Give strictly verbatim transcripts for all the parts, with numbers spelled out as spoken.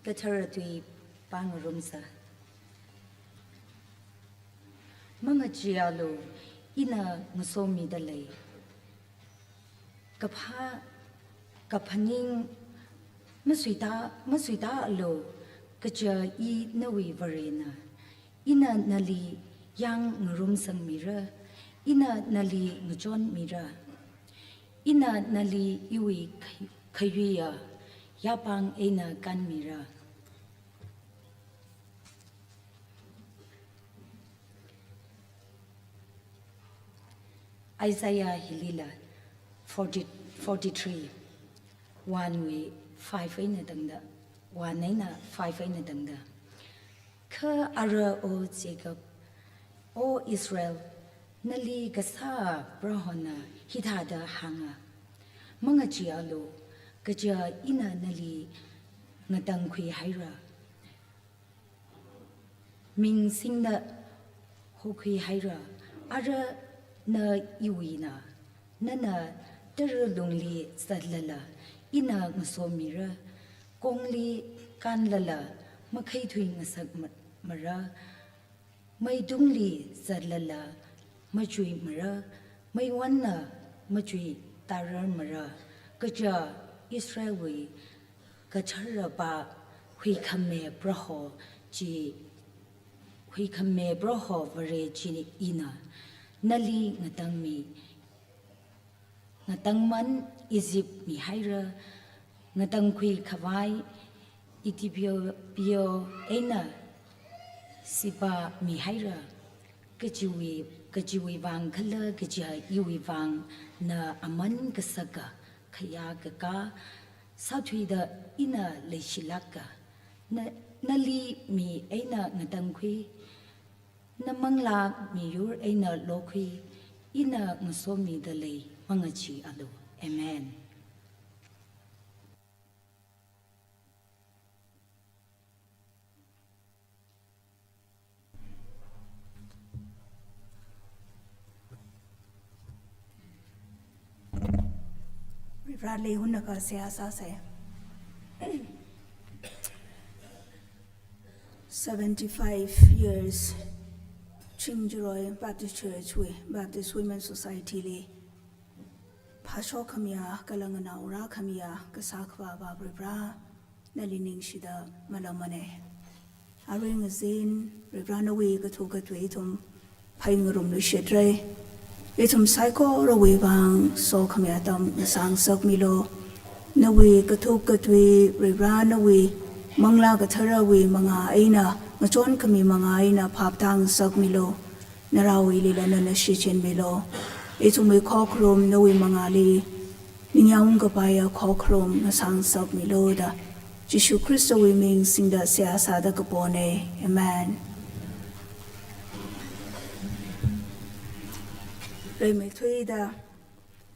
Kathara tui pāngarumsa. Mangacheealu, ina ngasomida lei. Kaphā, kaphaning masuita, masuitaalu, kaja i nawui Varena. Ina nali yāng ngarumsangmira, ina nali ngachonmira. Ina nali iwui kha-, khayuiya yāpāng eina kanmira. Isaiah hilila forty, forty-three, one wui five eina tangda, one eina five eina tangda. Kha ara O Jacob, O Israel, nali kasā Prohona hithāda hānga. Mangacheealu, kaja ina nali ngatangkhuihaira. Ming singda hokhuihaira, ara na iwuina, nana tara lungli zatlala, ina ngasomira, kongli kanlala, makhaithui ngasak ma-, mara, maitungli zatlala, machuimara, maiwanna machuitararmara, kaja Israelwui Kathara pā huikhame Proho chi, huikhame Proho Vare chi ina, nali ngatangmi, ngatangman Egypt mihaira, ngatangkhui khavai Ethiopia eina Seba mihaira, kachiwui, kachiwui vang khala kaja iwui vang na aman kasaka khayā kakā sāthuida ina leishilāka. Na, nali mi eina ngatangkhui, na manglā miyur eina lokhui, ina ngasomida lei, mangacheealu. Amen. Vareli hunakha seihā sāsa. Seventy-five years Chingjaroi Baptist Church wui, Baptist Women Society li phāshok khamiya, kala nganao rākhamiya, kasā akhava Vare Vare, nali ningshida malamane. Arui ngazin, Vare Vare nawui kathukkatui ithum phāngarumluishitra. Ithum saikorawui vang sokhami atam ngasāngasakmilu. Nawui kathukkatui, Vare Vare nawui Manglā Katharawui mangā eina, ngachonkhami mangā eina phaptāngasakmilu. Narao ilila nana shichinmilu. Ithumwui khokharum nawui mangāli ningyāng kapaiya khokharum ngasāngasakmilu da Jishu Khristawui ming singda seihā sāda kapone. Amen. Rimeithuida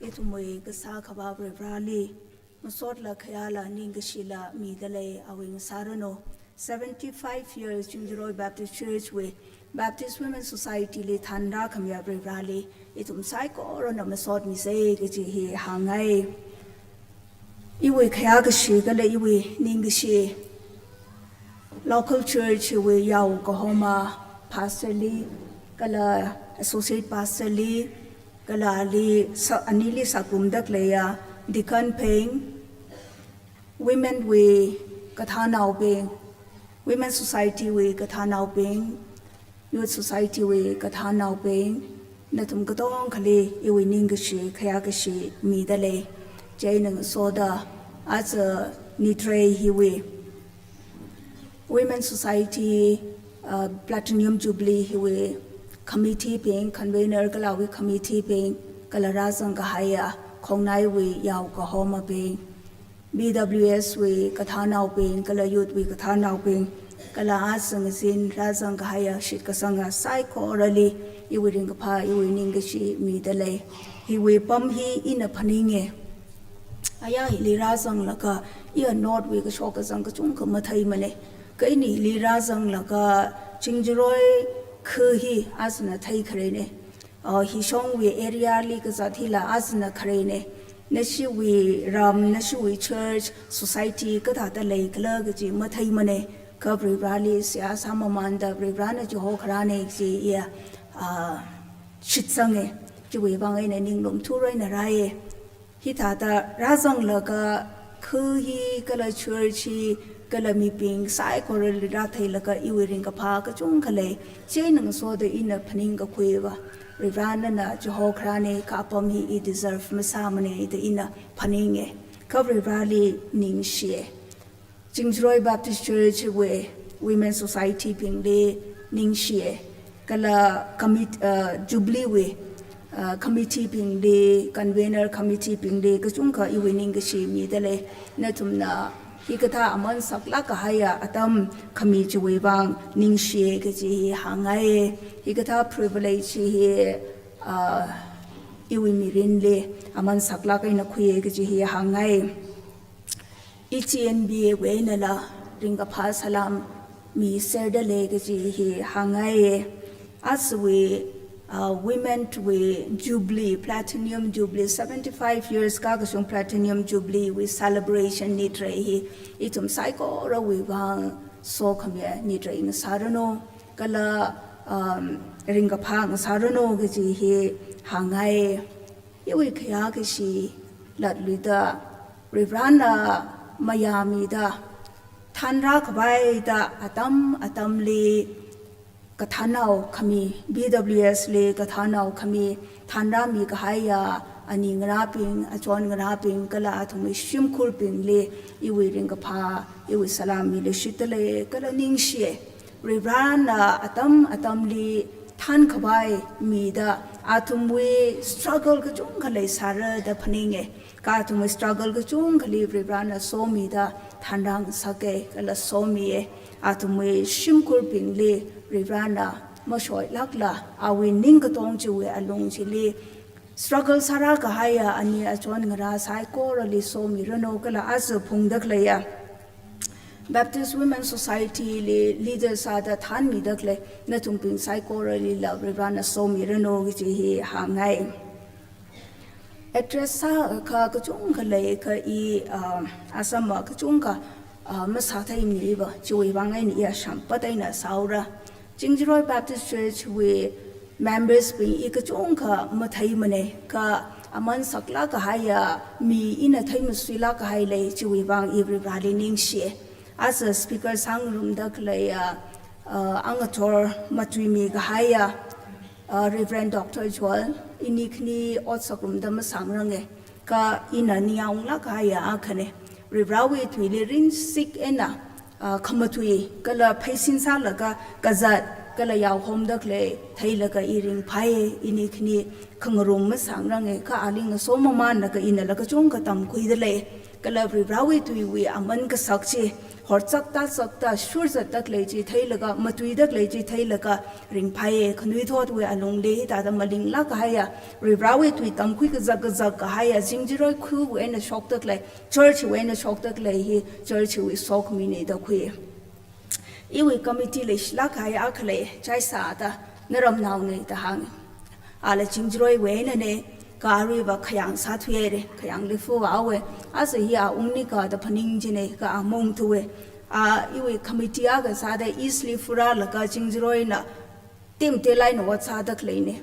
ithumwui kasā akhava Vare Vareli masotla khayāla ningkashila mida lei, awui ngasāranu. Seventy-five years Chingjaroi Baptist Church wui, Baptist Women Society li thanrākhamiya Vare Vareli ithum saikorana masotmisa kaji hi hāngngai. Iwui khayākashi kala iwui ningkashi, local church wui yao kahoma pastor li, kala associate pastor li, kala ali sa-, anili sākumda khaleiya deacon bing, women wui kathānaobing, Women Society wui kathānaobing, Youth Society wui kathānaobing, nathum katongkhali iwui ningkashi, khayākashi mida lei. Chieina ngasoda aja nitrei hiwui Women Society, uh, Platinum Jubilee hiwui committee bing, convener kala awui committee bing, kala rāzang kahaiya khongnaiwui yao kahomabing, B W S wui kathānaobing, kala youth wui kathānaobing, kala aja ngazin rāzang kahaiya shitkasanga saikorali iwui ringkaphā, iwui ningkashi mida lei. Hiwui pam hi ina phaninge. Aya hili rāzanglaga, iya North wui kashok kazang kachungkha matheimane. Kha ini hili rāzanglaga, Chingjaroi khu hi ajana theikharene. Uh, hishongwui area li kazat hila ajana kharene. nashiwui ram, nashiwui church, society kathāda leikhala kaji matheimane, kha Varivarali seihā sāmamānda Varivarana chihokharane kaji iya, ah, shitsange, chiwui vang eina ninglum thura eina rāye. Hithāda rāzanglaga kha hi kala church hi kala mibing saikorali rātheilaga iwui ringkaphā kachungkha lei, chieina ngasoda ina phaningkakhuiva, Varivarana chihokharane, kha apam hi i deserve masāmane da ina phaninge. Kha Varivarali ningshiye. Chingjaroi Baptist Church wui Women Society bingli ningshiye. Kala commit-, uh, Jubilee wui, uh, committee bingli, convener committee bingli, kachungkha iwui ningkashi mida lei. Nathumna hikathā aman saklāk kahaiya atam khami chiwui vang ningshiye kaji hi hāngngai. Hikathā privilege hi, uh, iwui mirinli aman saklāk eina khuiye kaji hi hāngngai. I T N B A wui einala ringkaphā salam miserda lei kaji hi hāngngai. Ajawui, uh, Women wui Jubilee, Platinum Jubilee, seventy-five years kakashung Platinum Jubilee wui celebration nitrei hi ithum saikorawui vang sokhami nitrei ngasāranu, kala, um, ringkaphā ngasāranu kaji hi hāngngai. Iwui khayā kashi latluida, Varivarana mayāmida, thanrā khavai da atam atamli kathānnao khami, B W S li kathānnao khami, thanrāmi kahaiya ani ngarābing, achon ngarābing, kala athumwui shimkhurbingli iwui ringkaphā, iwui salam miluishitda lei, kala ningshiye. Varivarana atam atamli thankhavai mida, athumwui struggle kachungkha leisāra da phaninge. Kha athumwui struggle kachungkhali Varivarana somida thanrā ngasake, kala somiye. Athumwui shimkhurbingli Varivarana mashoilākla, awui ningkatong chiwui alung chili struggle sārā kahaiya ani achon ngarā saikorali somiranu, kala aja phungda khaleiya Baptist Women Society li leader sāda thanmida khalei nathumbing saikoralila Varivarana somiranu kaji hi hāngngai. Address sākha kachungkha lei kha i, ah, asama kachungkha, ah, masātheimiva, chiwui vang eina i ashampat eina sāura. Chingjaroi Baptist Church wui members bing i kachungkha matheimane, kha aman saklāk kahaiya mi ina theimasuilāk kahai lei, chiwui vang i Varivarali ningshiye. Aja speaker sāngarumda khaleiya, ah, ah, angachor matuimi kahaiya, ah, Reverend Doctor Joel, ini khani otsak ngarumda masāngarānge, kha ina ningyāng unglāk kahaiya akhane. Varivarawui tuili ringsik eina, ah, khamatui, kala pheisin sālaga kazat, kala yaohomda khalei theilaga i ringphāye, ini khani khangarum masāngarānge, kha ali ngasomamānlaga inala kachungkha tamkhuida lei. Kala Varivarawui tuiwui aman kasak chi, horchak tāchakta, shurzatda khalei chi theilaga, matuida khalei chi theilaga ringphāye. Khanuithotwui alungli hithāda malinglāk kahaiya, Varivarawui tui tamkhui kazak kazak kahaiya, chingjaroi khawui eina shokda khalei, church wui eina shokda khalei hi church wui sokhamine da khui. Iwui committee leishilāk kahai akha lei, Chaisa da, naramnaone da hānge. Ala chingjaroiwui einane, kha aruiva khayāng sāthuihaire, khayāngli fuwa we, aja hi a ungni ka da phaning jine, kha a maungthuwe. A iwui committee akha sāda East li furālaga chingjaroina, tim te laina ot sāda khaleine.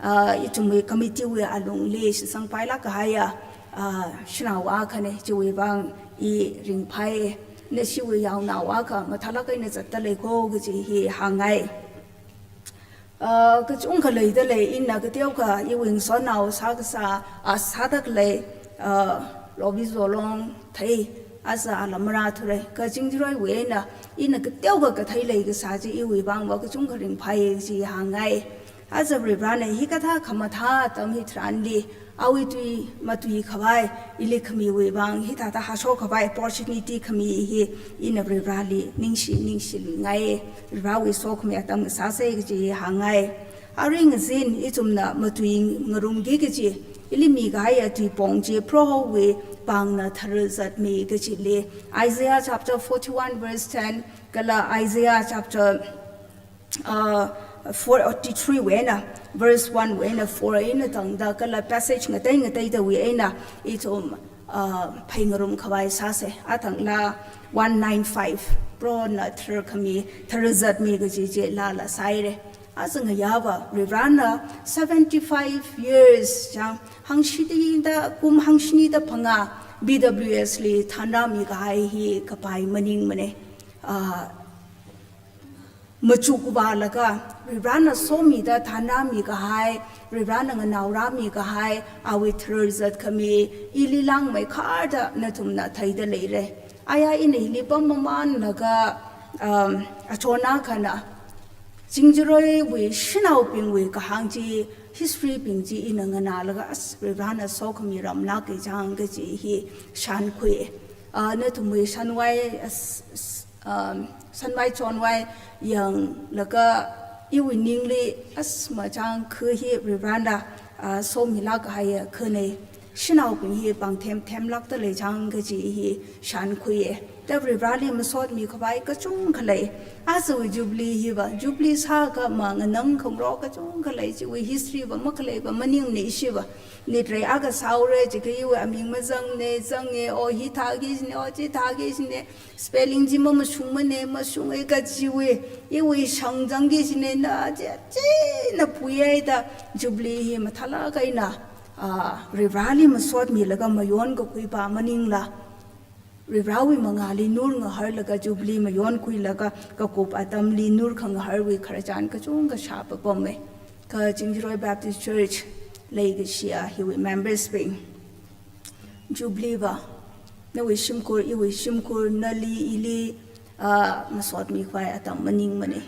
Ah, ithumwui committee wui alungli shitsangpailāk kahaiya, ah, shanao akhane, chiwui vang i ringphāye. Nashiwui yaonao akha mathālāk eina zatda lei ko kaji hi hāngngai. Ah, kachungkha leida lei, ina kateokha iwui ngasotnao sākasā, ah, sāda khalei, ah, Robi Zolong thei, aja ala marāthure. Kha chingjaroiwui eina, ina kateokha kathei leikasā chi iwui vangva kachungkha ringphāye kaji hāngngai. Aja Varivarana hikathā khamathā atam hitharanli, awui tui matui khavai, ili khamiwui vang hithāda hāshok khavai opportunity khami hi, ina Varivarali ningshi, ningshilui ngai, Varivarawui sokhami atam sāse kaji hāngngai. Arui ngazin ithumna matui ngarumki kaji, ili mikahaiya tuipong chi Prohowui pāngna tharāzatmi kajili, Isaiah chapter forty-one verse ten, kala Isaiah chapter, uh, forty-three wui eina, verse one wui eina four eina tangda kala passage ngatei ngateidawui eina ithum, uh, phai ngarum khavai sāsa. Athangla one nine five, Prohona tharkhami, tharzatmi kaji chi laala sāhaira. Aja ngayāva, Varivarana seventy-five years chang, hangshini da, kum hangshini da phangā B W S li thanrāmi kahai hi kapai maningmana. Ah, machukva laga, Varivarana somida thanrāmi kahai, Varivarana nganaorāmi kahai, awui tharzat khami, ili langmeikharda nathumna theida leira. Aya ina hili pam mamanlaga, um, achona khana, Chingjaroiwui shanaobingwui kahāng chi, history bing chi ina nganālaga, as Varivarana sokhami ramlāk kachang kaji hi shānkhui. Ah, nathumwui shanvai, as, as, um, shanvai chonvai yanglaga iwui ningli as machang khu hi Varivarana, ah, somilāk kahaiya khana. Shanaobing hi pāngthem themlākda leichang kaji hi shānkhuiya. Da Varivarali masotmi khavai kachungkha lei. Ajawui Jubilee hiva, Jubilee sākha manganang khangarok kachungkha lei, chiwui history va makhaleiva maningmana ishiva. Nitrei akha sāhaora, chikha iwui aming mazangna, zanga, o hi thāki kajina, o chi thāki kajina, spelling chi mamashungmana, mashunga kajiwui, iwui shangzangki kajina, na chi, china phuihaida, Jubilee hi mathālāk eina, ah, Varivarali masotmilaga mayonkakhui pa maningla, Varivarawui mangāli nur ngaharlaga Jubilee mayonkhuilaga kakup atamli nur khangaharwui khararchan kachungkha shāpapama. Kha Chingjiroi Baptist Church leikashiya hiwui members bing, Jubilee va, nawui shimkhur, iwui shimkhur, nali ili, ah, masotmi khavai atam maningmana.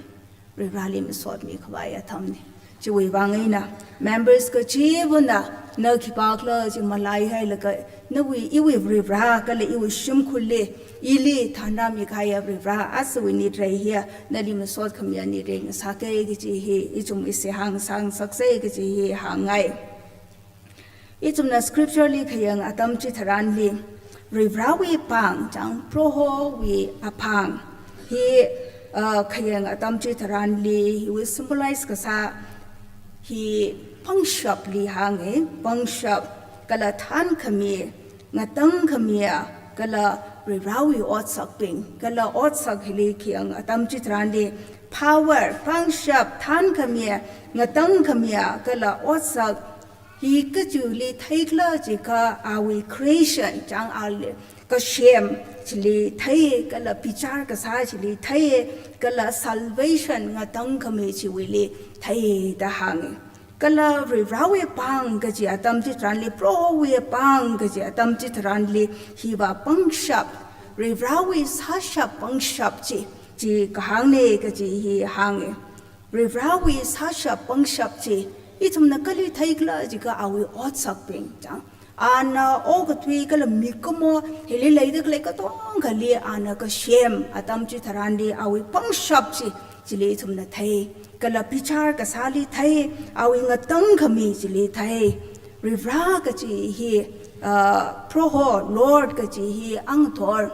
Varivarali masotmi khavai atamna. Chiwui vang eina members kachivana na khipākhala chi malaihailaga, nawui, iwui Varivara kala iwui shimkhurli, ili thanrāmi kahaiya Varivara, ajawui nitrei hiya nali masot khamiya nitrei ngasaka kaji hi, ithum ise hāngsang saksa kaji hi hāngngai. Ithumna scripture li khayang atam chitharanli, Varivarawui pāng, chang Prohowui apāng hi, uh, khayang atam chitharanli, hiwui symbolize kasā hi pangshapli hānga, pangshap, kala thankhami, ngatangkhamiya, kala Varivarawui otsakbing, kala otsak hili khayang atam chitharanli, power, pangshap, thankhamiya, ngatangkhamiya, kala otsak, hi kachili theikhala jiakha awui creation, chang ali kasem chili thei, kala bichar kasā chili thei, kala salvation ngatangkhami chiwuili theida hānga. Kala Varivarawui pāng kaji atam chitharanli, Prohowui pāng kaji atam chitharanli, hiva pangshap, Varivarawui sāshap pangshap chi, chi kahāngna kaji hi hānga. Varivarawui sāshap pangshap chi, ithumna kali theikhala jiakha awui otsakbing chang. Ana okathui kala mikumo, hili leida khalei katongali ana kasem atam chitharanli awui pangshap chi, chili ithumna thei. Kala bichar kasāli thei, awui ngatangkhami chili thei. Varivara kaji hi, ah, Proho, Lord kaji hi angathor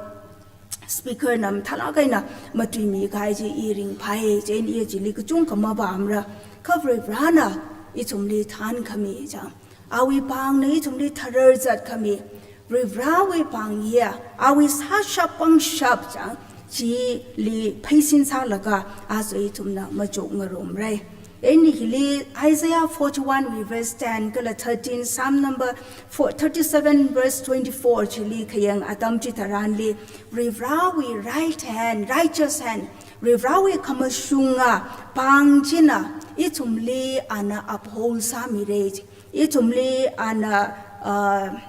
speaker na mathālāk eina matuimi kahai chi i ringphai, chieina i chili kachungkha mapamra. Kha Varivarana ithumli thankhami chang. Awui pāngna ithumli tharar zatkhami. Varivarawui pāng hiya, awui sāshap pangshap chang, chili pheisin sālaga, aja ithumna machuk ngarumra. Eina hili Isaiah forty-one wui verse ten kala thirteen, Psalm number four, thirty-seven verse twenty-four chili khayang atam chitharanli, Varivarawui right hand, righteous hand, Varivarawui khamashunga pāng china ithumli ana uphold sāmira, ithumli ana, uh,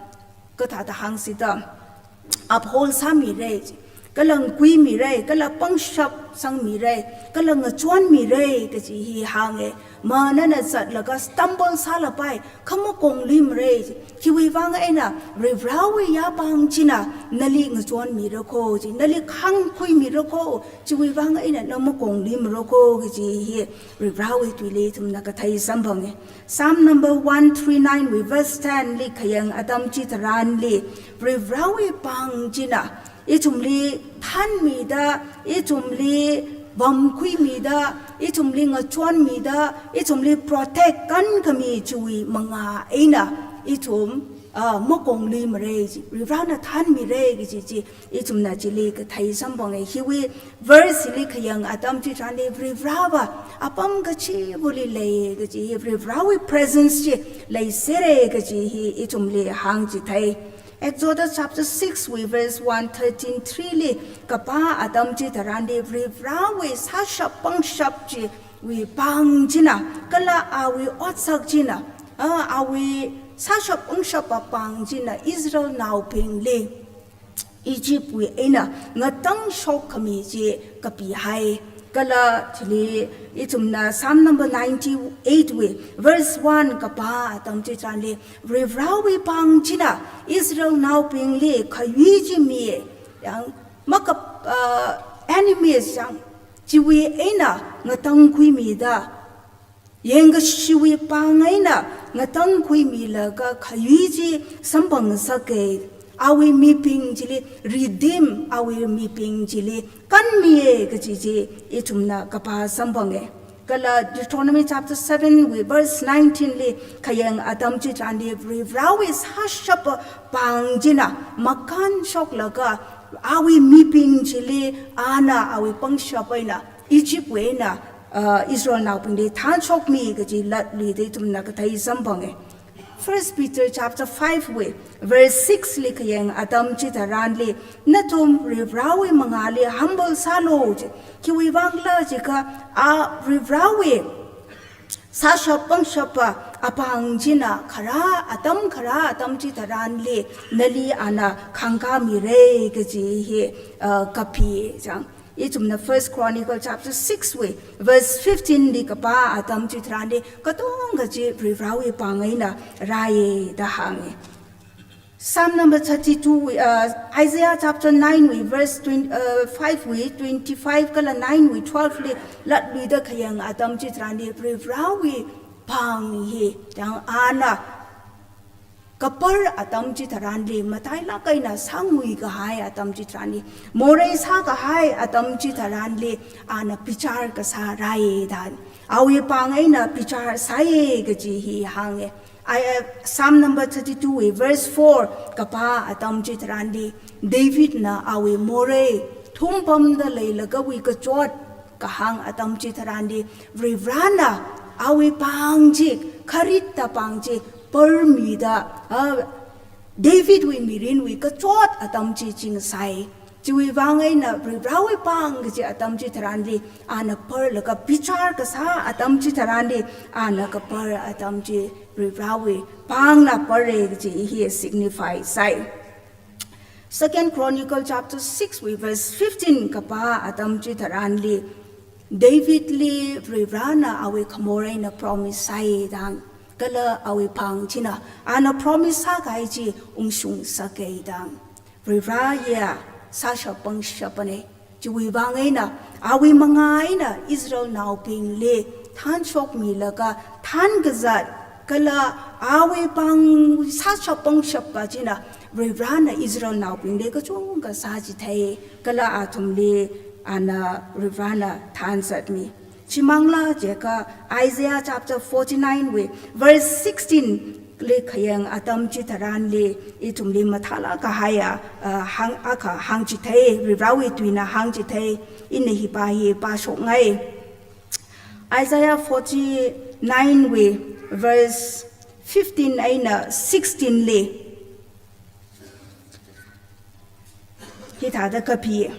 kathāda hāngsida, uphold sāmira, kala nguimira, kala pangshap sangmira, kala ngachonmira kaji hi hānga. Ma nana zatlaga stumble sālapai, kha makongluimara, khiwui vang eina Varivarawui yapāng china nali ngachonmira kho chi, nali khangkhuimira kho, chiwui vang eina na makongluimara kho kaji hi Varivarawui tuili ithumna kathei samphanga. Psalm number one three nine wui verse ten li khayang atam chitharanli, Varivarawui pāng china ithumli thanmida, ithumli vamkhuimida, ithumli ngachonmida, ithumli protect kankhami chiwui mangā eina ithum, ah, makongluimara chi, Varivarana thanmira kaji chi, ithumna chili kathei samphanga. Hiwui verse li khayang atam chitharanli Varivarava apam kachivali lei kaji, Varivarawui presence chi leisera kaji hi ithumli hāngchithei. Exodus chapter six wui verse one thirteen three li kapā atam chitharanli Varivarawui sāshap pangshap chiwui pāng china, kala awui otsak china, ah, awui sāshap pangshap apāng china Israelnaobingli Egypt wui eina ngatangshok khami chi kapihai. Kala chili ithumna Psalm number ninety-eight wui verse one kapā atam chitharanli Varivarawui pāng china Israelnaobingli khayui chi mi, yang makap, ah, enemies yang chiwui eina ngatangkhuimida, yangkashiwui pāng eina ngatangkhuimilaga khayui chi samphang sāka, awui mibing chili redeem, awui mibing chili kanmiya kaji chi ithumna kapā samphanga. Kala Deuteronomy chapter seven wui verse nineteen li khayang atam chitharanli Varivarawui sāshap pāng china makānshoklaga awui mibing chili ana awui pangshap eina Egypt wui eina, ah, Israelnaobingli thanshokmi kaji latluida ithumna kathei samphanga. First Peter chapter five wui verse six li khayang atam chitharanli, nathum Varivarawui mangāli humble sālu chi. Khiwui vangla jiakha, ah, Varivarawui sāshap pangshap apāng china kharā atam kharā atam chitharanli nali ana khangkāmira kaji hi, ah, kapi chang. Ithumna First Chronicle chapter six wui verse fifteen li kapā atam chitharanli katonga chi Varivarawui pāng eina rāya da hānga. Psalm number thirty-two wui, uh, Isaiah chapter nine wui verse twenty, uh, five wui twenty-five kala nine wui twelve li latluida khayang atam chitharanli Varivarawui pāng hi, yang ana kapar atam chitharanli, matailāk eina sāngui kahai atam chitharanli, morei sākahai atam chitharanli, ana bichar kasā rāya da, awui pāng eina bichar sāya kaji hi hānga. I, uh, Psalm number thirty-two wui verse four kapā atam chitharanli, Davidna awui morei thumpamda leilagawui kachot kahāng atam chitharanli, Varivarana awui pāng chi, kharit da pāng chi parmida, ah, Davidwui mirinwui kachot atam chi chingsai. Chiwui vang eina Varivarawui pāng kaji atam chitharanli ana parlaga, bichar kasā atam chitharanli ana kapar atam chi Varivarawui pāngna para kaji hi signify sai. Second Chronicle chapter six wui verse fifteen kapā atam chitharanli, Davidli Varivarana awui khamor eina promise sāya da, kala awui pāng china ana promise sākahai chi ungshung sāka da. Varivara hiya sāshap pangshapna. Chiwui vang eina awui mangā eina Israelnaobingli thanshokmilaga thankazat kala awui pāng sāshap pangshap pa china Varivarana Israelnaobingli kachungkha sāchithei, kala athumli ana Varivarana thanzatmi. Chimangla jiakha Isaiah chapter forty-nine wui verse sixteen li khayang atam chitharanli ithumli mathālāk kahaiya, ah, hāng, akha hāngchithei, Varivarawui tuina hāngchithei, ina hi pa hi pāshokngai. Isaiah forty-nine wui verse fifteen eina sixteen li hithāda kapi.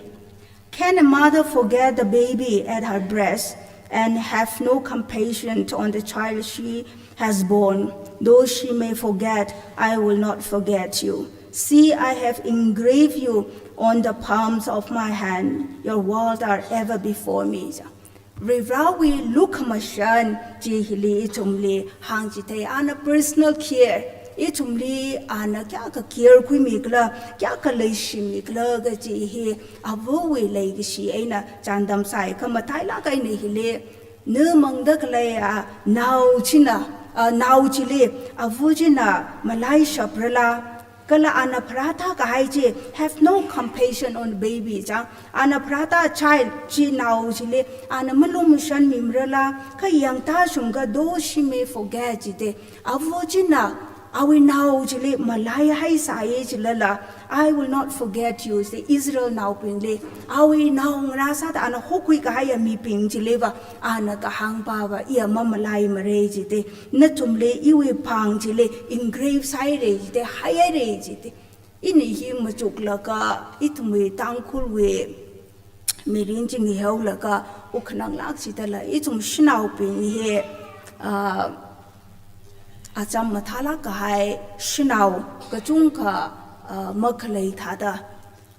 Can a mother forget the baby at her breast and have no compassion on the child she has born? Though she may forget, I will not forget you. See, I have engraved you on the palms of my hand. Your words are ever before me. Varivarawui lukhamashan chi hili ithumli hāngchithei, ana personal care, ithumli ana kayākha care khuimi khala, kayākha leishimi khala kaji hi avawui leikashi eina chānjam sai. Kha matailāk eina hili, na mangda khaleiya nao china, ah, nao chili ava china malaishaprala, Kala ana pharātā kahai chi, have no compassion on baby chang. Ana pharātā child chi, nao chili ana malumashanmimarala, kha yangtāshungakha, though she may forget jite. Ava china awui nao chili malaihaisai chilala, "I will not forget you," se Israelnaobingli. Awui naongarā sāda ana hokhui kahaiya mibing chiliva ana kahāngpava, "Iya mamalaimara jite. Nathumli iwui pāng chili engrave sāhaira jite, haihaira jite." Ina hi machuklaga, ithumwui Tangkhulwui mirin chi ngaheolaga, wukhananglāk chidala, ithum shanaobing hi, ah, acham mathālāk kahai shanao kachungkha, ah, makhalei thāda.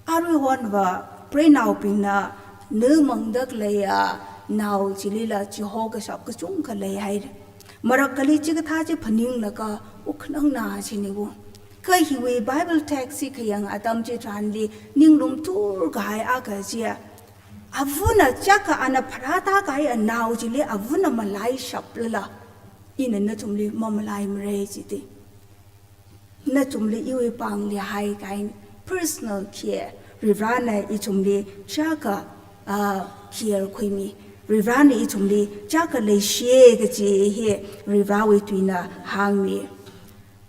Aruihonva preinaobingna ningmangda khaleiya nao chilila chiho kashap kachungkha leihaira. Marakhali chikathā chi phaninglaga wukhanangna chiniwo. Kha hiwui Bible text chi khayang atam chitharanli ninglum thur kahai akha chiya, avana chaka ana pharātā kahaiya nao chili avana malaishaplala, ina nathumli mamalaimara jite. Nathumli iwui pāngli haikahaina, personal care. Varivarana ithumli chaka, ah, care khuimi. Varivarana ithumli chaka leishiya kaji hi Varivarawui tuina hāngmi.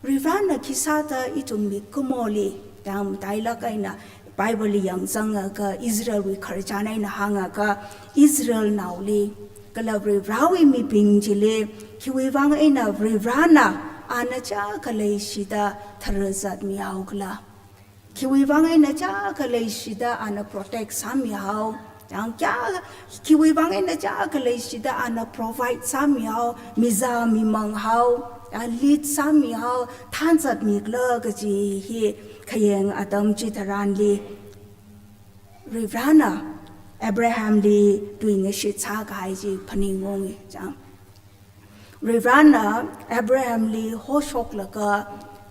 Varivarana khisāda ithum mikumoli, yang matailāk eina Bible li yangzangakha, Israelwui khararchan eina hāngakha, Israelnaoli kala Varivarawui mibing chili khiwui vang eina Varivarana ana chaka leishida tharāzatmihao khala? Khiwui vang eina chaka leishida ana protect sāmihao? Yang kya, khiwui vang eina chaka leishida ana provide sāmihao, mizā mimanghao, yang lead sāmihao, thanzatmi khala kaji hi khayang atam chitharanli Varivarana Abrahamli tuingashit sākahai chi phaningungi chang. Varivarana Abrahamli hoshoklaga,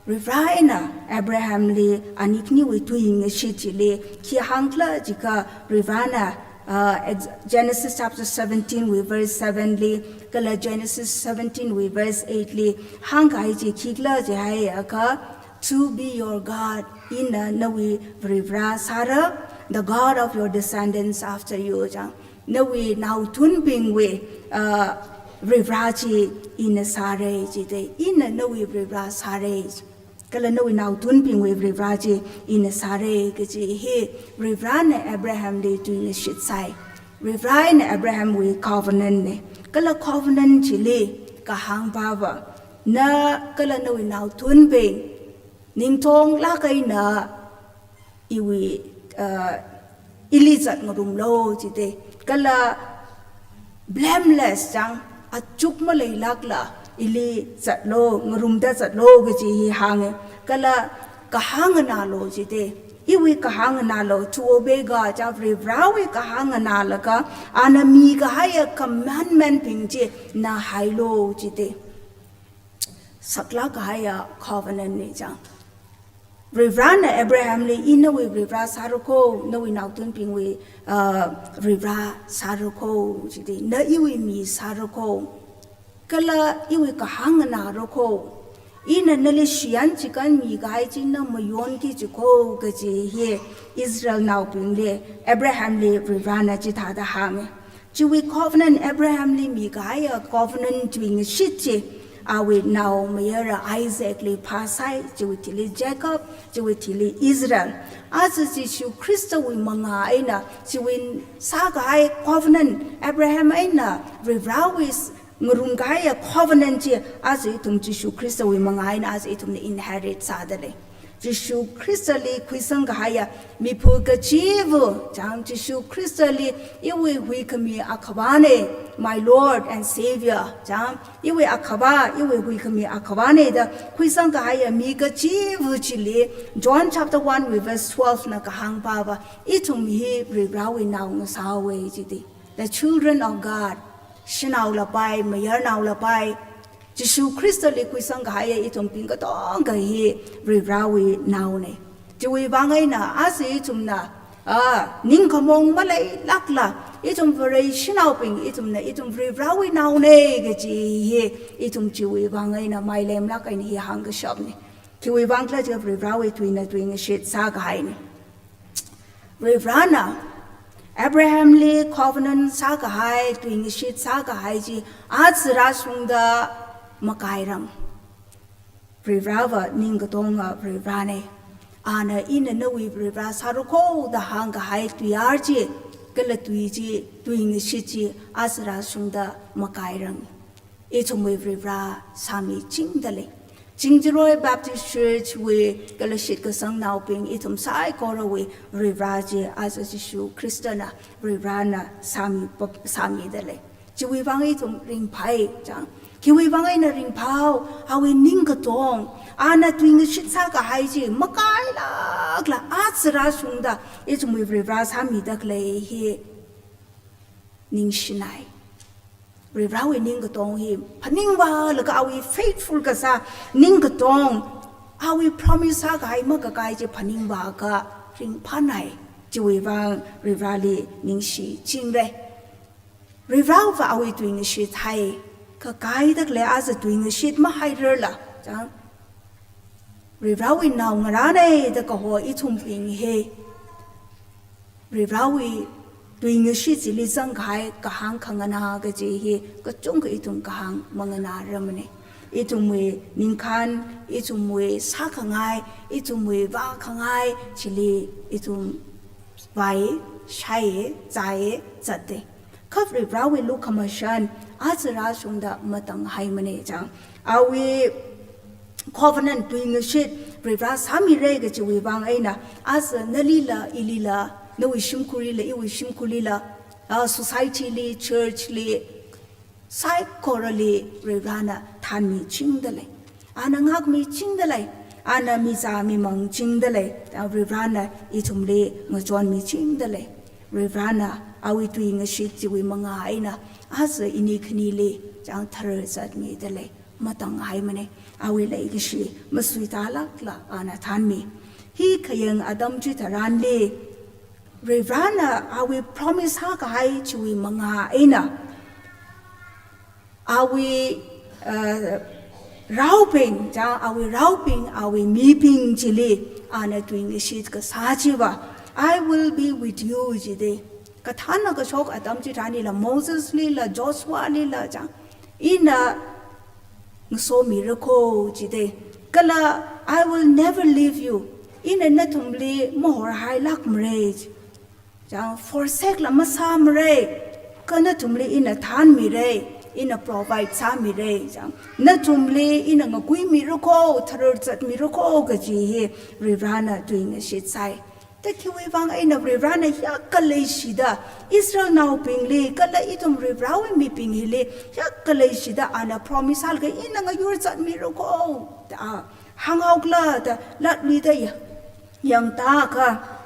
Varivara eina Abrahamli ani khaniwui tuingashit chili khi hāng khala jiakha, Varivarana, uh, ex-, Genesis chapter seventeen wui verse seven li, kala Genesis seventeen wui verse eight li hāngkahai chi khikhala jihaiakha, "To be your God, ina nawui Varivara sāra, the God of your descendants after you," chang. Nawui naothotbingwui, ah, Varivara chi ina sāra jite, ina nawui Varivara sāra. Kala nawui naothotbingwui Varivara chi ina sāra kaji hi Varivarana Abrahamli tuingashit sai. Varivara eina Abrahamwui covenant na. Kala covenant chili kahāngpava, na kala nawui naothotbing ningtonglāk eina iwui, uh, ili zatngarumlu jite. Kala blameless chang, achuk maleilākla ili zatlu, ngarumda zatlu kaji hi hānga. Kala kahāng nganālu jite. Iwui kahāng nganālu, to obey God chang, Varivarawui kahāng nganālaga, ana mikahaiya commandment bing chi na hailu jite. Saklāk kahaiya covenant na chang. Varivarana Abrahamli, "I nawui Varivara sāra ko, nawui naothotbingwui, ah, Varivara sāra ko," jite, "na iwui mi sāra ko. Kala iwui kahāng nganāra ko. Ina nali shiyan chikān mikahai chi na mayonki jiko," kaji hi Israelnaobingli, Abrahamli Varivarana chithāda hānga. Chiwui covenant, Abrahamli mikahaiya covenant tuingashit chi, awui naomayara Isaacli phāsai, chiwui thili Jacob, chiwui thili Israel. Aja Jishu Khristawui mangā eina, chiwui sākahai covenant, Abraham eina Varivarawui s-, ngarumkahaiya covenant chi, aja ithum Jishu Khristawui mangā eina aja ithumna inherit sādalei. Jishu Khristali khuisangkahaiya miphu kachiva, chang, Jishu Khristali iwui huikhami Akhavana, my Lord and Savior, chang, iwui Akhava, iwui huikhami Akhavana da khuisangkahaiya mi kachiva chili, John chapter one wui verse twelve na kahāngpava, ithum hi Varivarawui nao ngasāhaowa jite. The children of God, shanao lapai, mayarnao lapai, Jishu Khristali khuisangkahaiya ithumbing katonga hi Varivarawui naona. Chiwui vang eina aja ithumna, ah, ningkhamong maleilākla, ithum Vare shanaobing, ithumna, ithum Varivarawui naona kaji hi, ithum chiwui vang eina mailemlāk eina hi hāngkashapna. Khiwui vang khala jiakha Varivarawui tuina tuingashit sākahaina. Varivarana Abrahamli covenant sākahai, tuingashit sākahai chi aja rāshungda makairang. Varivarava ningkatonga Varivarana. Ana ina nawui Varivara sāra kho da hāngkahai tuiyār chi, kala tui chi, tuingashit chi aja rāshungda makairang. Ithumwui Varivara sāmichingda lei. Chingjaroi Baptist Church wui kala shitkasangnaobing, ithum saikorawui Varivara chi aja Jishu Khristana, Varivarana sāmi, sāmida lei. Chiwui vang ithum ringphāi chang. Khiwui vang eina ringphāo, awui ningkatong, ana tuingashit sākahai chi makailākla aja rāshungda ithumwui Varivara sāmida khalei hi ningshinai. Varivarawui ningkatong hi phaningvālaga, awui faithful kasā ningkatong, awui promise sākahai makakai chi phaningvāakha ringphānai. Chiwui vang Varivarali ningshichingra. Varivarava awui tuingashit hai, kakaida khalei aja tuingashit mahairarla chang. Varivarawui naongarāna da kaho ithumbing hi Varivarawui tuingashit chili zangkahai kahāng khanganā kaji hi kachungkha ithum kahāng manganārarmana. Ithumwui ningkhān, ithumwui sākhangai, ithumwui vākhangai chili ithum vāi, shāi, zāi, zatda. Kha Varivarawui lukhamashan aja rāshungda matanghaimana chang. Awui covenant tuingashit Varivara sāmira kajiwui vang eina, aja nalila, ilila, nawui shimkhurlila, iwui shimkhurlila, ah, society li, church li, saikorali Varivarana thānmichingda lei. Ana ngākmichingda lei. Ana mizā mimangchingda lei. Varivarana ithumli ngachonmichingda lei. Varivarana awui tuingashit chiwui mangā eina aja ini khanili chang tharar zatmida lei. Matanghaimana. Awui leikashi masuitālākla ana thānmi. Hi khayang atam chitharanli Varivarana awui promise sākahai chiwui mangā eina, awui, uh, raobing, chang, awui raobing, awui mibing chili ana tuingashit kasā chiva, "I will be with you," jida. Kathānna kashok atam chitharanlila, Moseslila, Joshualila chang, ina ngasomira kho jida. Kala, "I will never leave you." Ina nathumli mahorhailākmara. Chang, forsake la masāmara. Kha nathumli ina thānmira, ina provide sāmira. Chang, nathumli ina ngakuimira kho, tharar zatmira kho kaji hi Varivarana tuingashit sai. Da khiwui vang eina Varivarana hiyākha leishida Israelnaobingli, kala ithum Varivarawui mibing hili hiyākha leishida ana promise sālaga ina ngayur zatmira kho da hānghaokhala da latluida ya-, yangtākha,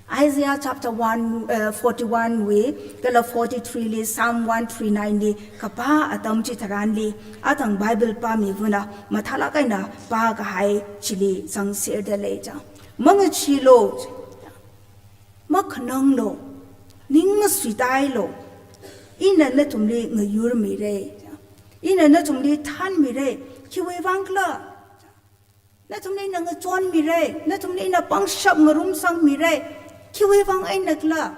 Isaiah chapter one, uh, forty-one wui, kala forty-three li, Psalm one three nine li kapā atam chitharanli, athang Bible pāmivana mathālāk eina pākahai chili zangserda lei chang. Mangacheelu, makhananglu, ning masuitāilu, ina nathumli ngayurmira, ina nathumli thānmira, khiwui vang khala? Nathumli ina ngachonmira, nathumli ina pangshap ngarumsangmira, khiwui vang eina khala?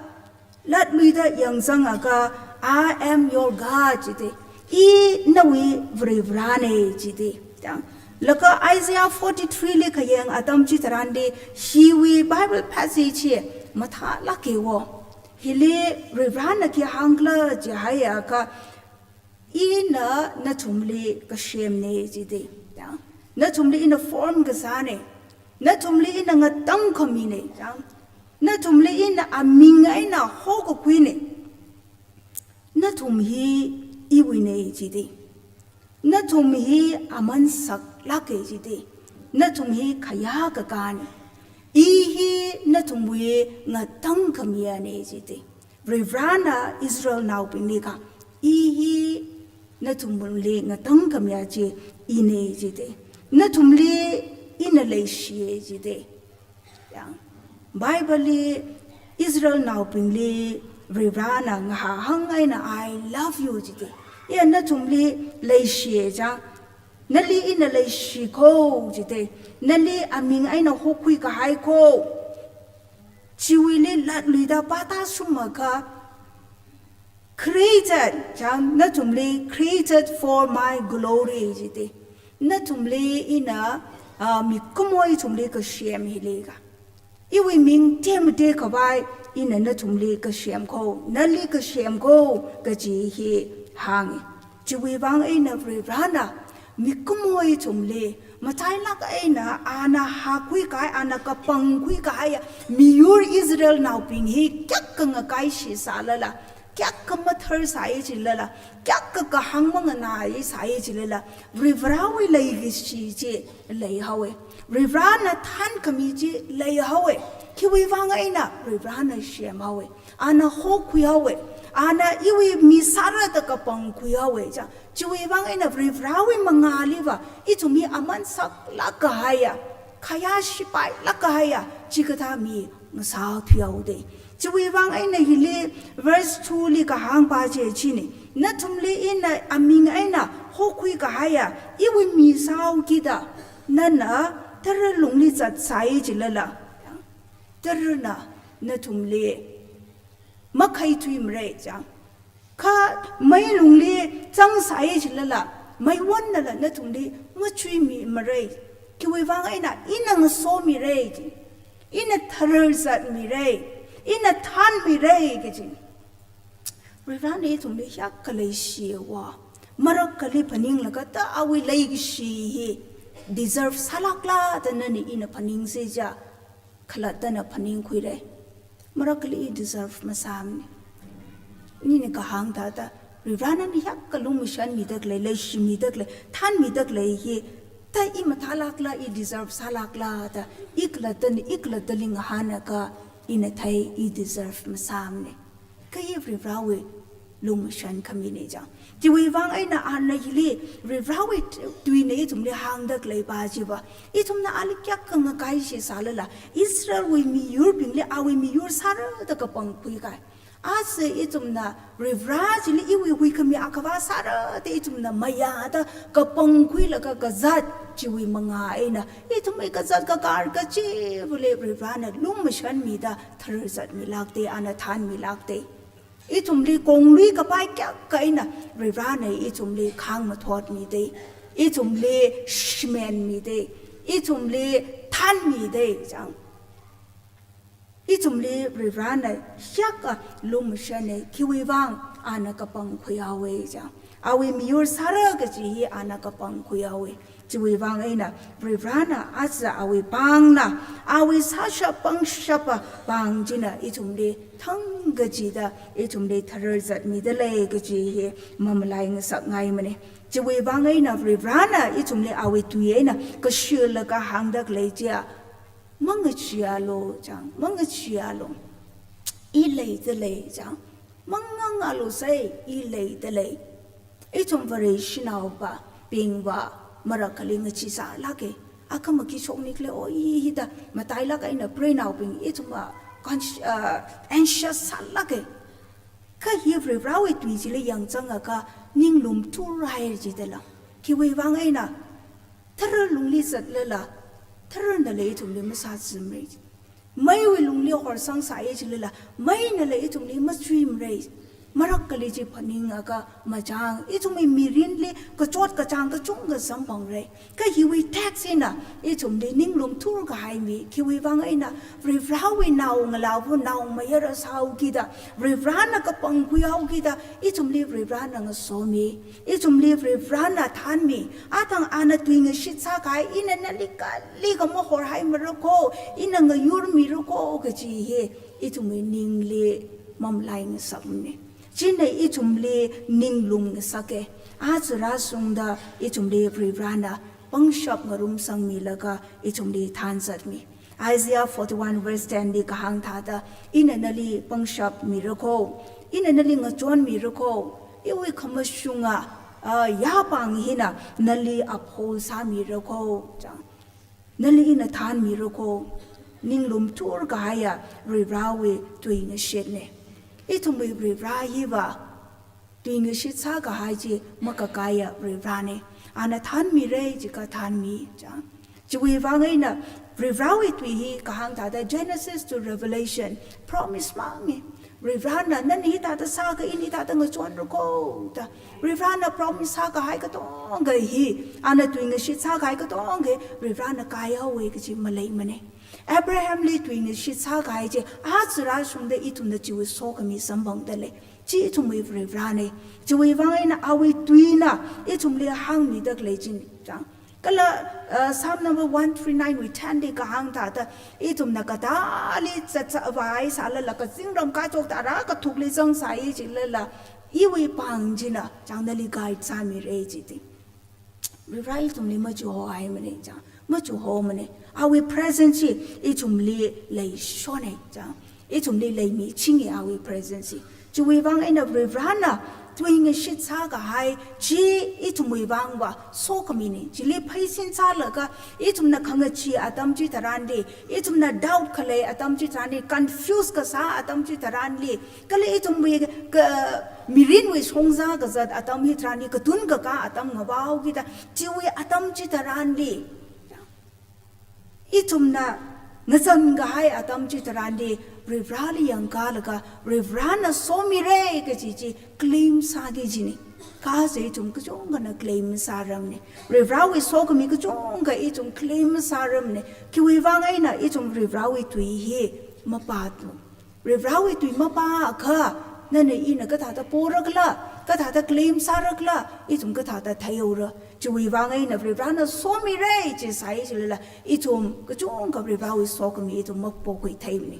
Latluida yangzangakha, "I am your God," jida. I nawui Varivarana jida. Chang, laga Isaiah forty-three li khayang atam chitharanli, hiwui Bible passage hi mathālāka wo. Hili Varivarana khi hāngkhala jihaiakha, "Ina nathumli kasemna," jida. Chang, nathumli ina form kasāna. Nathumli ina ngatangkhamina. Chang, nathumli ina aming eina hokakhuina. Nathum hi iwuina jida. Nathum hi aman saklāka jida. Nathum hi khayā kakāna. I hi nathumwui ngatangkhamiyana jida. Varivarana Israelnaobingli kha, "I hi nathumli ngatangkhamiya chi ina," jida. Nathumli ina leishiya jida. Chang, Bible li Israelnaobingli Varivarana ngahāhāng eina, "I love you," jida. Ina nathumli leishiya chang, Nali ina leishi kho jite. Nali aming eina hokhui kahai kho. Chiwuili latluida pata shumakha created, chang, nathumli created for my glory jite. Nathumli ina, ah, mikumo ithumli kasem hi leiga. Iwui ming temate khavai ina nathumli kasem kho, nali kasem kho kaji hi hāngi. Chiwui vang eina Varivarana mikumo ithumli matailāk eina ana hakhui kahai, ana kapangkhui kahai miyur Israelnaobing hi kayākha ngakaishisālala, kayākha mathārsai jilala, kayākha kahāng manganāsai jilala, Varivarawui leikashi chi leihaowe. Varivarana thānkhami chi leihaowe. Khiwui vang eina Varivarana semhaowe. Ana hokhuihaowe. Ana iwui mi sāra da kapangkhuihaowe. Chang, chiwui vang eina Varivarawui mangāliva ithum hi aman saklāk kahaiya, khayā shipailāk kahaiya chikathā mi ngasāthuihaode. Chiwui vang eina hili verse two li kahāngpa chi chine. Nathumli ina aming eina hokhui kahaiya iwui mi sāhaokida nana tara lungli zatsai jilala, tarana nathumli makhaithuimarei, chang. Kha mei lungli zangsai jilala, meiwonnala nathumli machuimimarei. Khiwui vang eina ina ngasomirei, ina thārzatmirei, ina thānmirei kaji. Varivarana ithumli kayākha leishiwa. Marakhali phaninglaga ta awui leikashi hi deserve sālākla da nani ina phaningsei ja, khalattana phaningkhuirei. Marakhali i deserve masāmane. Nina kahāng thāda, Varivarana nani kayākha lumashanmida khalei, leishimida khalei, thānmida khalei hi, ta i mathālākla, i deserve sālākla da, i khalattana, i khalattali ngahānakha, ina thei i deserve masāmane. Kha hi Varivarawui lumashan khamine chang. Chiwui vang eina ana hili Varivarawui tuina ithumli hāngda khaleipa chiva, ithumna ali kayākha ngakaishisālala, Israelwui miyurbingli awui miyur sāra da kapangkhui kahai. Aja ithumna Varivara chili iwui huikhami akhava sāra da ithumna mayāda kapangkhuilaga kazat chiwui mangā eina ithumwui kazat kakar kachivali Varivarana lumashanmida thārzatmilākde, ana thānmilākde. Ithumli konglui kapai kayākha eina Varivarana ithumli khāngmathotmide, ithumli shimenmide, ithumli thānmide chang. Ithumli Varivarana kayākha lumashane, khiwui vang ana kapangkhuihaowe chang. Awui miyur sāra kaji hi ana kapangkhuihaowe. Chiwui vang eina Varivarana aja awui pāngna, awui sāshap pangshapa pāng china ithumli thangkachida ithumli thārzatmida lei kaji hi mamalai ngasakngaimane. Chiwui vang eina Varivarana ithumli awui tui eina kashilaga hāngda khalei chiya, mangacheealu chang, mangacheealu. I leida lei chang, mangangalusei, i leida lei. Ithum Vareshinaobingva marakhali ngacheesālāke. Akha makishokni khalei o i hida matailāk eina preinaobing ithumva consci-, ah, anxious sālāke. Kha hi Varivarawui tui chili yangzangakha ninglum thurhai jidala. Khiwui vang eina tharā lungli zatlala, tharānala ithumli masāzimre. Meiwui lungli horsangsai jilala, meinala ithumli machuimre. Marakhali chi phaningakha machang, ithumwui mirinli kachot kachāng kachungkha samphangra. Kha hiwui text hina ithumli ninglum thurkahai mi, khiwui vang eina Varivarawui naongalāva naomayara sāhaokida, Varivarana kapangkhuihaokida, ithumli Varivarana ngasomi, ithumli Varivarana thānmi, athang ana tuingashit sākahai, ina nali kalikha mahorhaimara kho, ina ngayurmira kho kaji hi ithumwui ningli mamalai ngasakmane. China ithumli ninglum ngasake. Aja rāshungda ithumli Varivarana pangshap ngarumsangmilaga ithumli thānzatmi. Isaiah forty-one verse ten li kahāng thāda, ina nali pangshap mira kho, ina nali ngachonmira kho, iwui khamashunga, ah, yāpāng hina nali uphold sāmira kho, chang. Nali ina thānmira kho, ninglum thurkahaiya Varivarawui tuingashitne. Ithumwui Varivara hiva Tuingashit sākahai chi makakaiya Varivarāna. Ana thānmira jiakha thānmi chang. Chiwui vang eina Varivarāwui tui hi kahāng thāda Genesis to Revelation promise mangna. Varivarāna nana hithāda sākha ina hithāda ngachonra kho da. Varivarāna promise sākahai katonga hi, ana tuingashit sākahai katonga hi Varivarāna kaihaowa kaji maleimana. Abrahamli tuingashit sākahai chi aja rāshungda ithumna chiwui sokhami samphangda lei. Chi ithumwui Varivarāna. Chiwui vang eina awui tuina ithumli hāngmida khalei china chang. Kala, uh, Psalm number one three nine wui ten li kahāng thāda, ithumna katāli zatzat vāsālala kazingram kachokta rākathukli zangsai jilala, iwui pāng china chang nali guide sāmira jida. Varivarā ithumli machuhohaimana chang, machuhomana. Awui presence chi ithumli leishona chang. Ithumli leimichinga awui presence chi. Chiwui vang eina Varivarāna tuingashit sākahai chi ithumwui vangva sokhamina. Chili pheisin sālaga ithumna khangachee atam chitharanli, ithumna doubt khalei atam chitharanli, confuse kasā atam chitharanli, kala ithumwui ka, mirinwui shongza kazat atam hitharanli, katun kakā atam ngavao kida, chiwui atam chitharanli, ithumna ngazan kahai atam chitharanli, Varivarāli yangkalaga Varivarāna somira kaji chi claim sāki jina. Kha ithum kachungkhana claim sāramna. Varivarāwui sokhami kachungkha ithum claim sāramna. Khiwui vang eina ithum Varivarāwui tui hi mapātlu. Varivarāwui tui mapākha, nana ina kathāda porakhala, kathāda claim sārakhala, ithum kathāda theihaora. Chiwui vang eina Varivarāna somira jisai jilala, ithum kachungkha Varivarāwui sokhami ithum mapokhuitheimana.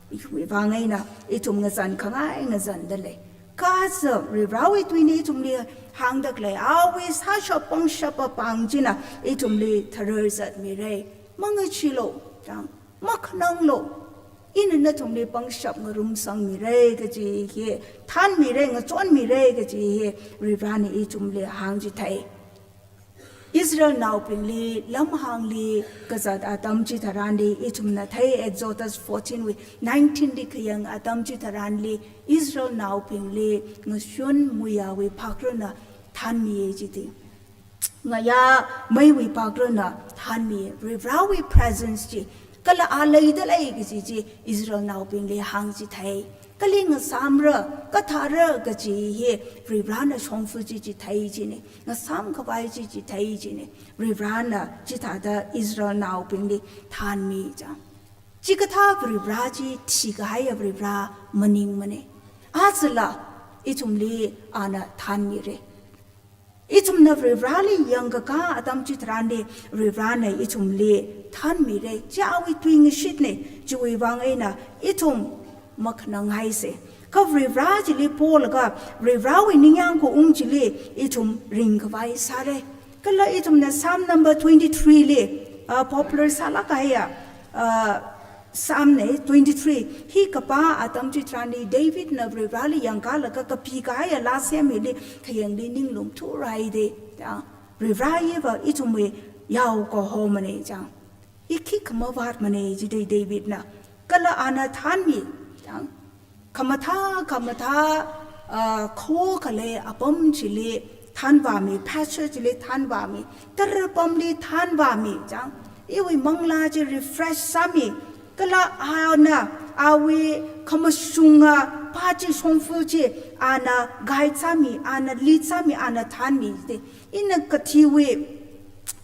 Chiwui vang eina ithum ngazan khangai ngazanda lei. Kha Varivarāwui tuina ithumli hāngda khalei, awui sāshap pangshapa pāng china ithumli tharar zatmira. Mangacheelu chang, makhananglu. Ina nathumli pangshap ngarumsangmira kaji hi, thānmira, ngachonmira kaji hi Varivarāna ithumli hāngchithei. Israelnaobingli lamhāngli kazat atam chitharanli ithumna thei, Exodus fourteen wui nineteen li khayang atam chitharanli Israelnaobingli ngashun muiyāwui phakrana thānmiya jida. Ngayā meiwui phakrana thānmi, Varivarāwui presence chi, kala a leida lei kaji chi Israelnaobingli hāngchithei. Kali ngasāmra, kathāra kaji hi Varivarāna shongfa chi chithei china, ngasāmkhavai chi chithei china, Varivarāna chithāda Israelnaobingli thānmi chang. Chikathā Varivarā chi thikahaiya Varivarā maningmana. Ajala ithumli ana thānmira. Ithumna Varivarāli yangkakā atam chitharanli Varivarāna ithumli thānmira. Chi awui tuingashitna, chiwui vang eina ithum makhananghaisa. Kha Varivarā chili polaga Varivarāwui ningyāng kaung chili ithum ringkhavai sāra. Kala ithumna Psalm number twenty-three li, ah, popular sālāk kahaiya, ah, Psalm na twenty-three, hi kapā atam chitharanli Davidna Varivarāli yangkalaga kapikahaiya lāsem hili khayangli ninglum thurai da. Ya, Varivarā hiva ithumwui yaokahomana chang. Hi khikha mavātmana jida Davidna. Kala ana thānmi chang. Khamathā, khamathā, ah, kho khalei apam chili thānvāmi, pasture chili thānvāmi, tarapamli thānvāmi chang. Iwui manglā chi refresh sāmi, kala ana awui khamashunga pā chi shongfa chi ana guide sāmi, ana lead sāmi, ana thānmi jida. Ina kathiwui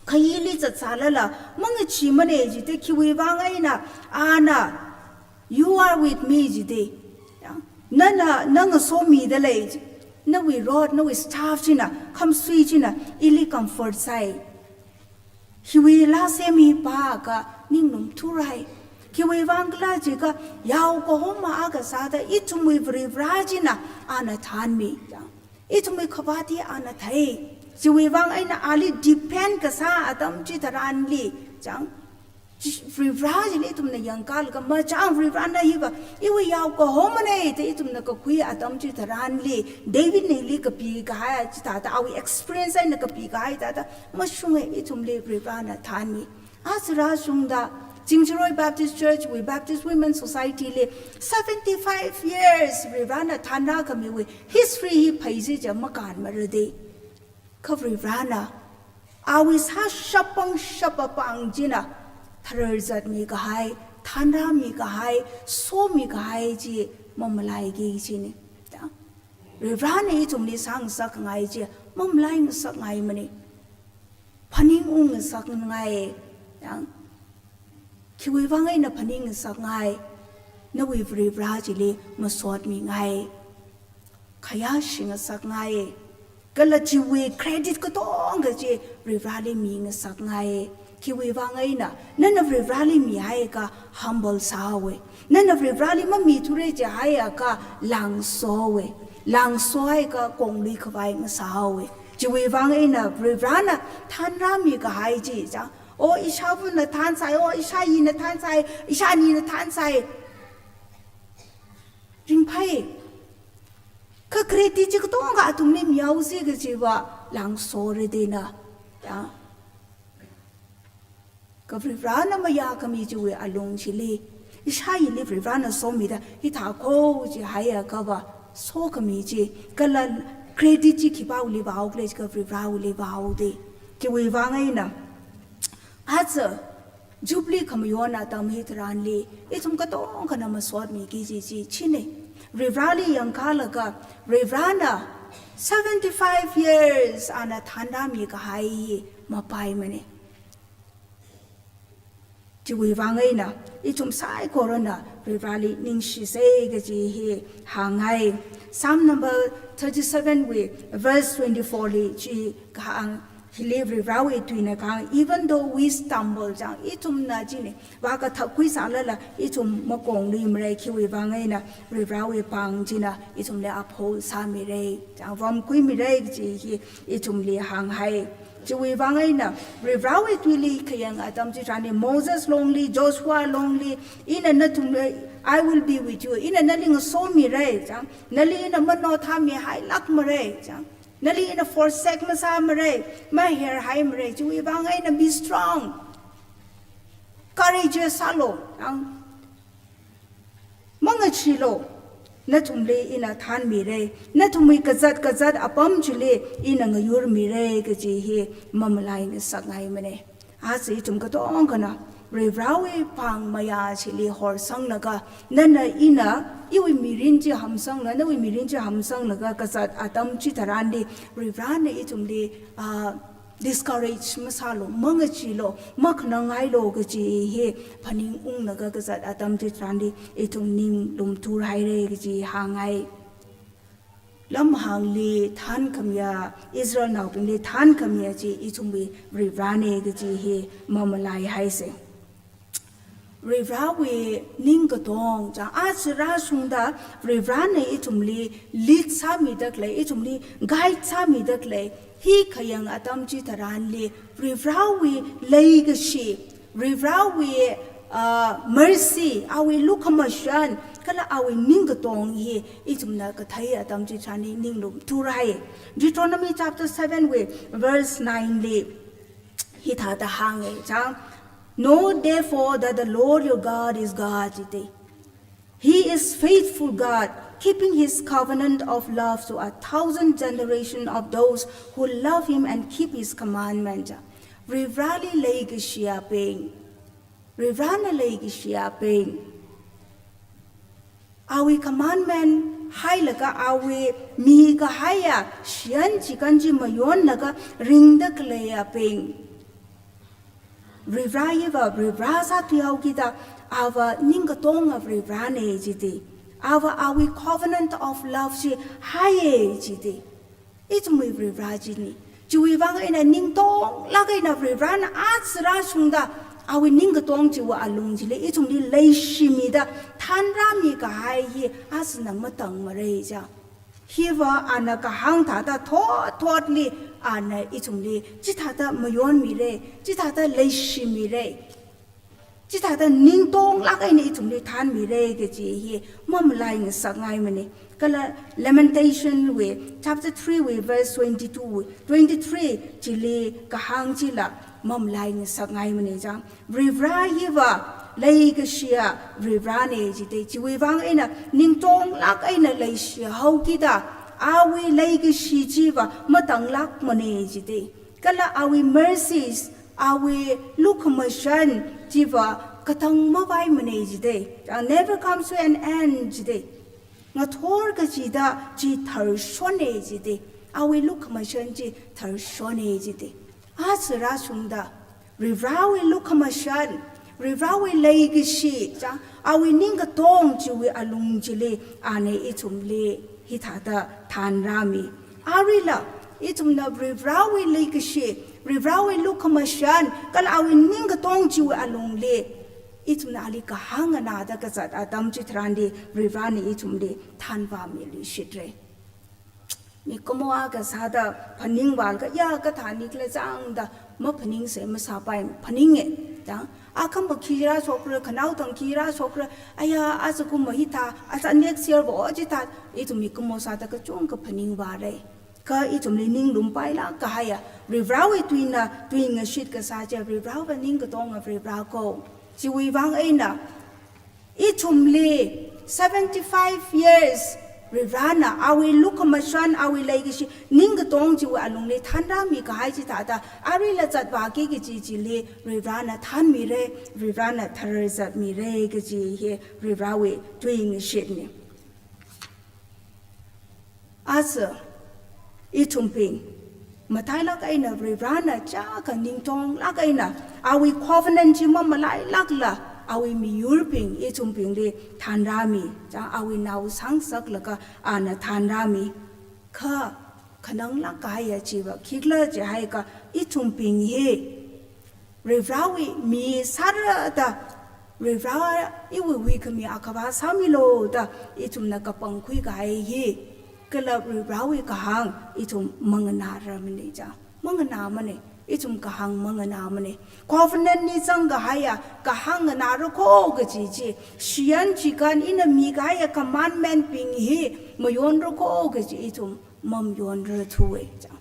khayili zatsālala mangacheemana jida, khiwui vang eina ana "You are with me" jida. Ya. Nana, na ngasomida lei ji. Nawui rod, nawui staff china, khamsui china, ili comfort sai. Hiwui lāsem hi pākha ninglum thurai. Khiwui vang khala jiakha yaokahoma akha sāda ithumwui Varivarā china ana thānmi. Ya. Ithumwui khavāt hi ana thei. Chiwui vang eina ali depend kasā atam chitharanli chang. Chi-, Varivarā chili ithumna yangkalaga machang Varivarā na hiva iwui yaokahomana da ithumna kakhui atam chitharanli, Davidna hili kapikahai chithāda, awui experience eina kapikahai thāda, mashunga ithumli Varivarāna thānmi. Aja rāshungda, Chingjaroi Baptist Church wui Baptist Women Society li seventy-five years Varivarana thanrākhamiwui history hi pheishi ja makānmara de. Kha Varivarana awui sāshap pangshap apāng china thararchatmi kahai, thanrāmi kahai, somi kahai chi mamalaiki kajina. Ya. Varivarana ithumli sāngasakngai chi mamalai ngasakngaimana. Phaningung ngasakngai. Ya. Khiwui vang eina phaning ngasakngai? Nawui Varivara chili masotmingai. Khayāshi ngasakngai. Kala chiwui credit katonga chi Varivarali mi ngasakngai. Khiwui vang eina, nana Varivarali mihaiakha humble sāhaowa. Nana Varivarali mamithura jihaiakha langsohaowa. Langsohaiakha konglui khavai ngasāhaowa. Chiwui vang eina Varivarana thanrāmi kahai chi, chang, o ishāvana thansai, o ishāyina thansai, ishānina thansai. Ringphai. Kha credit chi katonga athumli mihaosi kajiva langsora dena. Ya. Kha Varivarana mayākhami chiwui alung chili, ishāyili Varivarana somida hithākho jihaiakhava sokhami chi, kala credit chi khipāwuili vāhaokhala jiakha Varivarawuili vāhaoda. Khiwui vang eina, aja Jubilee khamayon atam hitharanli ithum katongkhana masotmiki kaji chi china. Varivarali yangkālaga, Varivarana seventy-five years ana thanrāmi kahai hi mapaimana. Chiwui vang eina ithum saikorana Varivarali ningshisa kaji hi hāngngai. Psalm number thirty-seven wui verse twenty-four li chi kahāng, hili Varivarawui tuina kahāng, "Even though we stumble," chang, ithumna china vākathak khuisālala ithum makongluimara, khiwui vang eina Varivarawui pāng china ithumli uphold sāmira, chang, vamkhuimira kaji hi ithumli hānghai. Chiwui vang eina Varivarawui tuili khayang atam chitharanli, Moses longli, Joshua longli, ina nathumli, "I will be with you." Ina nali ngasomira, chang. Nali ina mano thāmihailākmara, chang. Nali ina forsake masāmara, maherhaimara. Chiwui vang eina be strong. Courageous sālu, chang. Mangacheelu, nathumli ina thanmira, nathumwui kazat kazat apam chili ina ngayurmira kaji hi mamalai ngasakngaimana. Aja ithum katongkhana Varivarawui pāng mayā chili horsanglaga, nana ina iwui mirin chi hamsangla, nawui mirin chi hamsanglaga kazat atam chitharanli, Varivarana ithumli, ah, discourage masālu, mangacheelu, makhanangailu kaji hi phaningunglaga kazat atam chitharanli ithum ninglumthur haira kaji hāngngai. Lamhāngli thankhamiya, Israelnaobingli thankhamiya chi ithumwui Varivarana kaji hi mamalaihaisa. Varivarawui ning katong, chang, aja rāshungda Varivarana ithumli lead sāmida khalei, ithumli guide sāmida khalei, hi khayang atam chitharanli Varivarawui leikashi, Varivarawui, ah, mercy, awui lukhamashan, kala awui ning katong hi ithumna kathei atam chitharanli ninglumthur hai. Deuteronomy chapter seven wui verse nine li hithāda hānga, chang, "Know therefore that the Lord your God is God," jida. "He is faithful God, keeping his covenant of love to a thousand generation of those who love him and keep his commandment." Varivarali leikashiyabing, Varivarana leikashiyabing, awui commandment hailaga awui mikahaiya shiyan chikan chi mayonlaga ringda khaleiyabing, Varivara hiva Varivara sāthuihaokida, ava ning katonga Varivarana jida. Ava awui covenant of love chi haiya jida. Ithumwui Varivara china. Chiwui vang eina ningtonglāk eina Varivarana aja rāshungda awui ning katong chiwui alung chili ithumli leishimida thanrāmi kahai hi ajana matangmara, chang. Hiva ana kahāng thāda thot thotli ana ithumli chithāda mayonmira, chithāda leishimira. Chithāda ningtonglāk eina ithumli thanmira kaji hi mamalai ngasakngaimana. Kala Lamentation wui, chapter three wui, verse twenty-two wui, twenty-three chili kahāng chila mamalai ngasakngaimana chang. Varivara hiva leikashiya Varivarana jida. Chiwui vang eina ningtonglāk eina leishihaokida, awui leikashi chiva matanglākmana jida. Kala awui mercies, awui lukhamashan chiva katang mavaimana jida. Uh, never comes to an end jida. Ngathor kachida chi tharshonna jida. Awui lukhamashan chi tharshonna jida. Aja rāshungda, Varivarawui lukhamashan, Varivarawui leikashi, chang, awui ningkatong chiwui alung chili ana ithumli hithāda thanrāmi. Aruila, ithumna Varivarawui leikashi, Varivarawui lukhamashan, kala awui ningkatong chiwui alungli, ithumna ali kahāng nganāda kazat atam chitharanli, Varivarana ithumli thanvāmiluishitra. Mikumo akha sāda phaningvālaga, ya, kathāni khala chang da maphaningsei masāpai, phaninga. Chang, akhama khi rāshokra, khanaothang khi rāshokra, aya, ajakumva hithā, aja next year vo chithā, ithum mikumo sāda kachungkha phaningvāra. Kha ithumli ninglumpailāk kahaiya, Varivarawui tuina tuingashit kasā chi, Varivarava ningkatonga Varivara ko. Chiwui vang eina, ithumli seventy-five years Varivarana awui lukhamashan, awui leikashi ningkatong chiwui alungli thanrāmi kahai chithāda, aruila zatvāki kaji chili Varivarana thanmira, Varivarana tharar zatmira kaji hi Varivarawui tuingashitna. Aja ithumbing matailāk eina Varivarana chiyākha ningtonglāk eina awui covenant chi mamalailākla awui miyurbing ithumbingli thanrāmi, chang, awui nao sangsaklaga ana thanrāmi. Kha khananglāk kahaiya chiva khikhala jihaiakha, ithumbing hi Varivarawui mi sāra da, Varivara iwui huikhami akhava sāmilu da ithumna kapangkhui kahai hi, kala Varivarawui kahāng ithum manganārarmana chang. Manganāmana, ithum kahāng manganāmana. Covenant li zangkahaiya kahāng nganāra ko kaji chi, shiyan chikan ina mikahaiya commandment bing hi mayonra ko kaji ithum mamayonrarthuwa chang.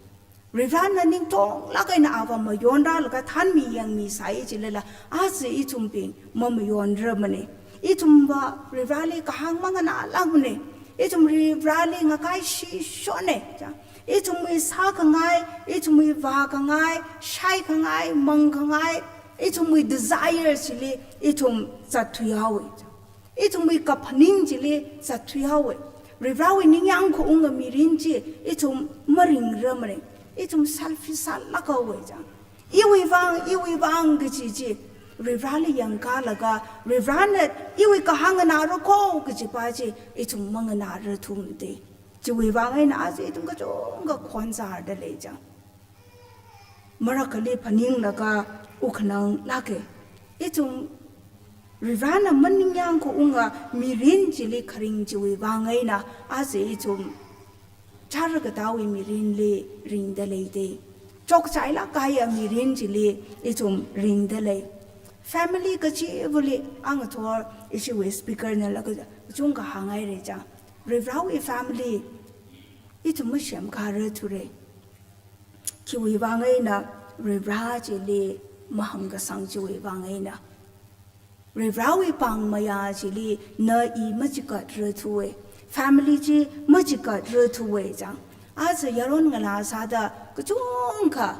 Varivarana ningtonglāk eina ava mayonralaga thanmi yangmisai chilala, aja ithumbing mamayonrarmana. Ithumva Varivarali kahāng manganālākmana. Ithum Varivarali ngakaishishonna chang. Ithumwui sākhangai, ithumwui vākhangai, shaikhangai, mangkhangai, ithumwui desire chili ithum zatthuihaowa chang. Ithumwui kaphaning chili zatthuihaowa. Varivarawui ningyāng khaunga mirin chi ithum maringrarmana. Ithum selfish sālākhaowa chang. Iwui vang, iwui vang kaji chi, Varivarali yangkalaga, Varivarana iwui kahāng nganāra ko kajipa chi ithum manganārarthumada. Chiwui vang eina aja ithum kachungkha khonsārda lei chang. Marakhali phaninglaga ukhananglāka. Ithum Varivarana maningyāng khaunga mirin chili kharing chiwui vang eina aja ithum chara katawui mirinli ringda leida. Chokchailāk kahaiya mirin chili ithum ringda lei. Family kachivali, angathor ishiwui speaker nala kachungkha hānghaira chang. Varivarawui family ithum masemkhararthura. Khiwui vang eina, Varivara chili mahāngkasang chiwui vang eina. Varivarawui pāng mayā chili na i machikatrarthuwa. Family chi machikatrarthuwa chang. Aja yaron ngalā sāda kachungkha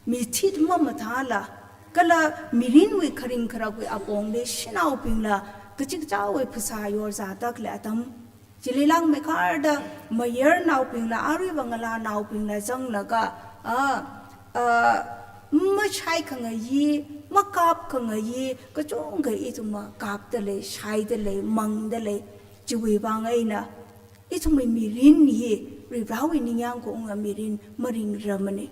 mithit mamathāla, kala mirinwui kharing kharakwui apongli shanaobingla kachikathāwui phasā yorzāda khalei atam chili langmeikharda mayarnaobingla, aruiva ngalānaobingla zanglaga, a, a, mashaikhangayi, makapkhangayi kachungkha ithumva kapda lei, shaida lei, mangda lei. Chiwui vang eina ithumwui mirin hi Varivarawui ningyāng khaunga mirin maringrarmana.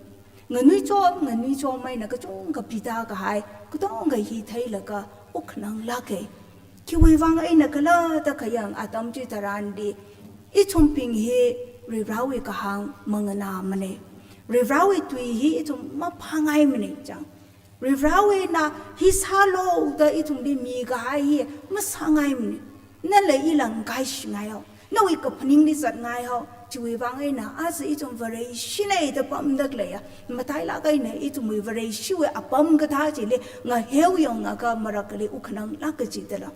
Nganuichom, nganuichom eina kachungkha pida kahai, katonga hi theilaga ukhananglāka. Khiwui vang eina khala da khayang atam chitharanli, ithumbing hi Varivarawui kahāng manganāmana. Varivarawui tui hi ithum maphāngaimana chang. Varivarāwui eina hi sālu da ithumli mikahai hi masāngaimana. Nala ila ngakaishingaihao. Nawui kaphaningli zatngaihao. Chiwui vang eina aja ithum Vareshina da pamda khaleiya, matailāk eina ithumwui Vareshiwui apam kathā chili ngaheo yangakha marakhali wukkhananglāk kaji dala.